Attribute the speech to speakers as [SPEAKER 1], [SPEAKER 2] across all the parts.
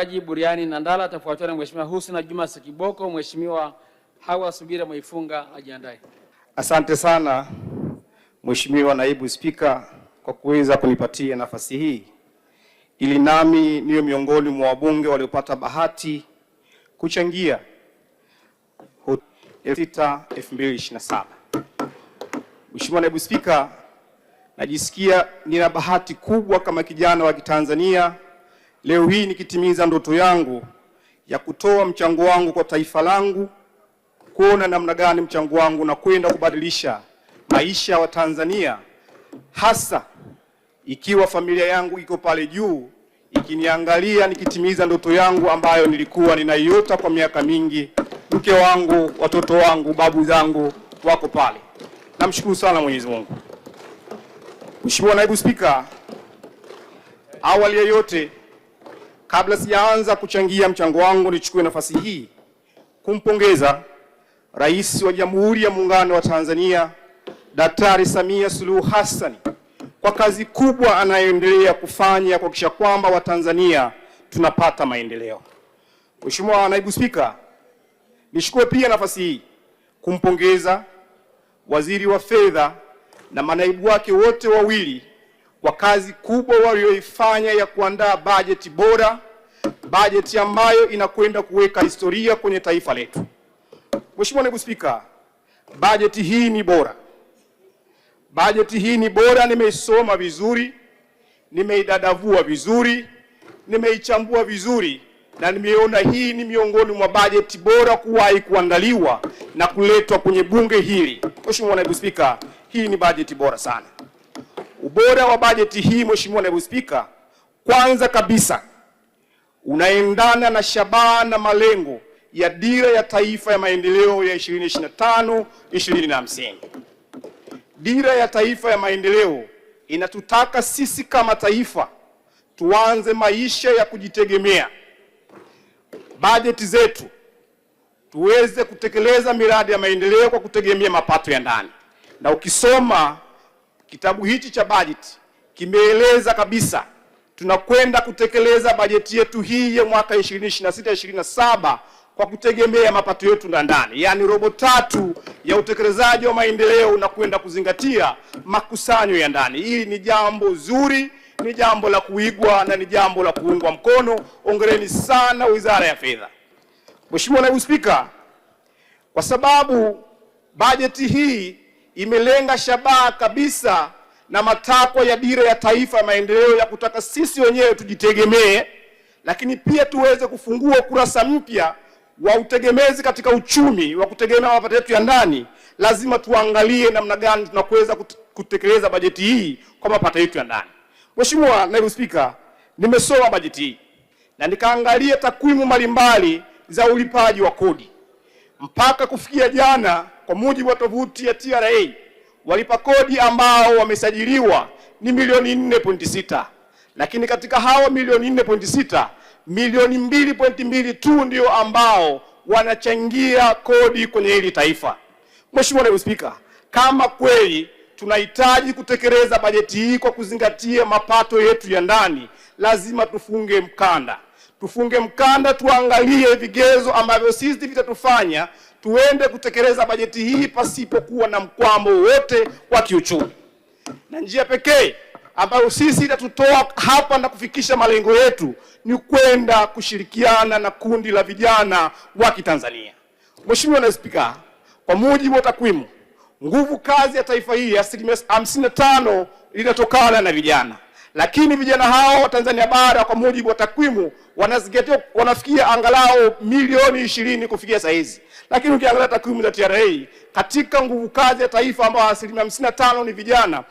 [SPEAKER 1] Buriani Nandala, atafuatiwa na Mheshimiwa Husna Juma Sekiboko. Mheshimiwa Hawa Subira Mwaifunga ajiandae.
[SPEAKER 2] Asante sana Mheshimiwa Naibu Spika kwa kuweza kunipatia nafasi hii ili nami niwe miongoni mwa wabunge waliopata bahati kuchangia 2027. Mheshimiwa Naibu Spika, najisikia nina bahati kubwa kama kijana wa Kitanzania leo hii nikitimiza ndoto yangu ya kutoa mchango wangu kwa taifa langu, kuona namna gani mchango wangu na kwenda kubadilisha maisha ya Watanzania, hasa ikiwa familia yangu iko pale juu ikiniangalia nikitimiza ndoto yangu ambayo nilikuwa ninaiota kwa miaka mingi. Mke wangu, watoto wangu, babu zangu wako pale. Namshukuru sana Mwenyezi Mungu. Mheshimiwa Naibu Spika, awali ya yote, kabla sijaanza kuchangia mchango wangu, nichukue nafasi hii kumpongeza Rais wa Jamhuri ya Muungano wa Tanzania Daktari Samia Suluhu Hassan kwa kazi kubwa anayoendelea kufanya kuhakikisha kwamba Watanzania tunapata maendeleo. Mheshimiwa Naibu Spika, nichukue pia nafasi hii kumpongeza Waziri wa Fedha na manaibu wake wote wawili kwa kazi kubwa walioifanya ya kuandaa bajeti bora, bajeti ambayo inakwenda kuweka historia kwenye taifa letu. Mheshimiwa Naibu Spika, bajeti hii ni bora. Bajeti hii ni bora, nimeisoma vizuri, nimeidadavua vizuri, nimeichambua vizuri na nimeona hii ni miongoni mwa bajeti bora kuwahi kuandaliwa na kuletwa kwenye bunge hili. Mheshimiwa Naibu Spika, hii ni bajeti bora sana. Ubora wa bajeti hii, Mheshimiwa Naibu Spika, kwanza kabisa unaendana na shabaha na malengo ya Dira ya Taifa ya Maendeleo ya 2025 2050. Dira ya Taifa ya Maendeleo inatutaka sisi kama taifa tuanze maisha ya kujitegemea, bajeti zetu tuweze kutekeleza miradi ya maendeleo kwa kutegemea mapato ya ndani. Na ukisoma kitabu hichi cha bajeti kimeeleza kabisa tunakwenda kutekeleza bajeti yetu hii ya mwaka 2026 27 kwa kutegemea mapato yetu na ndani, yaani robo tatu ya utekelezaji wa maendeleo na kwenda kuzingatia makusanyo ya ndani. Hili ni jambo zuri, ni jambo la kuigwa na ni jambo la kuungwa mkono. Hongereni sana Wizara ya Fedha. Mheshimiwa Naibu Spika, kwa sababu bajeti hii imelenga shabaha kabisa na matakwa ya Dira ya Taifa ya Maendeleo ya kutaka sisi wenyewe tujitegemee, lakini pia tuweze kufungua ukurasa mpya wa utegemezi katika uchumi wa kutegemea mapato yetu ya ndani, lazima tuangalie namna gani tunakuweza kutekeleza bajeti hii kwa mapato yetu ya ndani. Mheshimiwa Naibu Spika, nimesoma bajeti hii na nikaangalia takwimu mbalimbali za ulipaji wa kodi mpaka kufikia jana, kwa mujibu wa tovuti ya TRA, walipa kodi ambao wamesajiliwa ni milioni 4.6, lakini katika hawa milioni 4.6, milioni 2.2 tu ndio ambao wanachangia kodi kwenye hili taifa. Mheshimiwa Naibu Spika, kama kweli tunahitaji kutekeleza bajeti hii kwa kuzingatia mapato yetu ya ndani, lazima tufunge mkanda, tufunge mkanda, tuangalie vigezo ambavyo sisi vitatufanya tuende kutekeleza bajeti hii pasipokuwa na mkwamo wowote wa kiuchumi, na njia pekee ambayo sisi itatutoa hapa na kufikisha malengo yetu ni kwenda kushirikiana na kundi la vijana wa Kitanzania. Mheshimiwa Naibu Spika, kwa mujibu wa takwimu, nguvu kazi ya taifa hili asilimia 55 linatokana na vijana, lakini vijana hao wa Tanzania bara kwa mujibu wa takwimu wanazingatiwa wanafikia angalau milioni 20 kufikia saa hizi, lakini ukiangalia takwimu za TRA katika nguvu kazi ya taifa ambao asilimia 55 ni vijana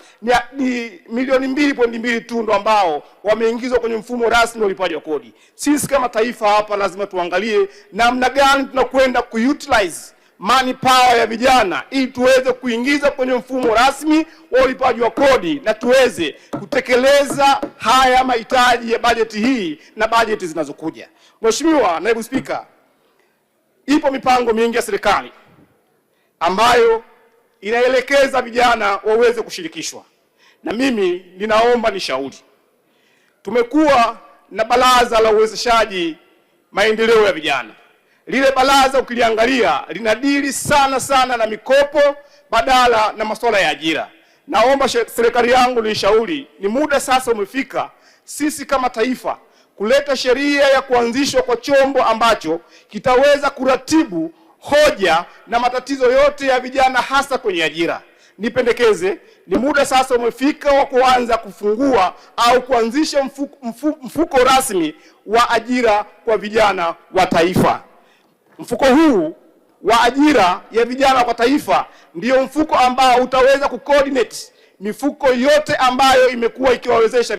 [SPEAKER 2] ni milioni 2.2 tu ndo ambao wameingizwa kwenye mfumo rasmi wa ulipaji wa kodi. Sisi kama taifa hapa lazima tuangalie namna gani tunakwenda kuutilize money power ya vijana ili tuweze kuingiza kwenye mfumo rasmi wa ulipaji wa kodi na tuweze kutekeleza haya mahitaji ya bajeti hii na bajeti zinazokuja. Mheshimiwa Naibu Spika, ipo mipango mingi ya serikali ambayo inaelekeza vijana waweze kushirikishwa, na mimi ninaomba nishauri. Tumekuwa na baraza la uwezeshaji maendeleo ya vijana. Lile baraza ukiliangalia linadili sana sana na mikopo badala na masuala ya ajira. Naomba serikali yangu niishauri, ni muda sasa umefika sisi kama taifa kuleta sheria ya kuanzishwa kwa chombo ambacho kitaweza kuratibu hoja na matatizo yote ya vijana hasa kwenye ajira. Nipendekeze, ni muda sasa umefika wa kuanza kufungua au kuanzisha mfuko rasmi wa ajira kwa vijana wa taifa. Mfuko huu wa ajira ya vijana kwa taifa ndiyo mfuko ambao utaweza kucoordinate mifuko yote ambayo imekuwa ikiwawezesha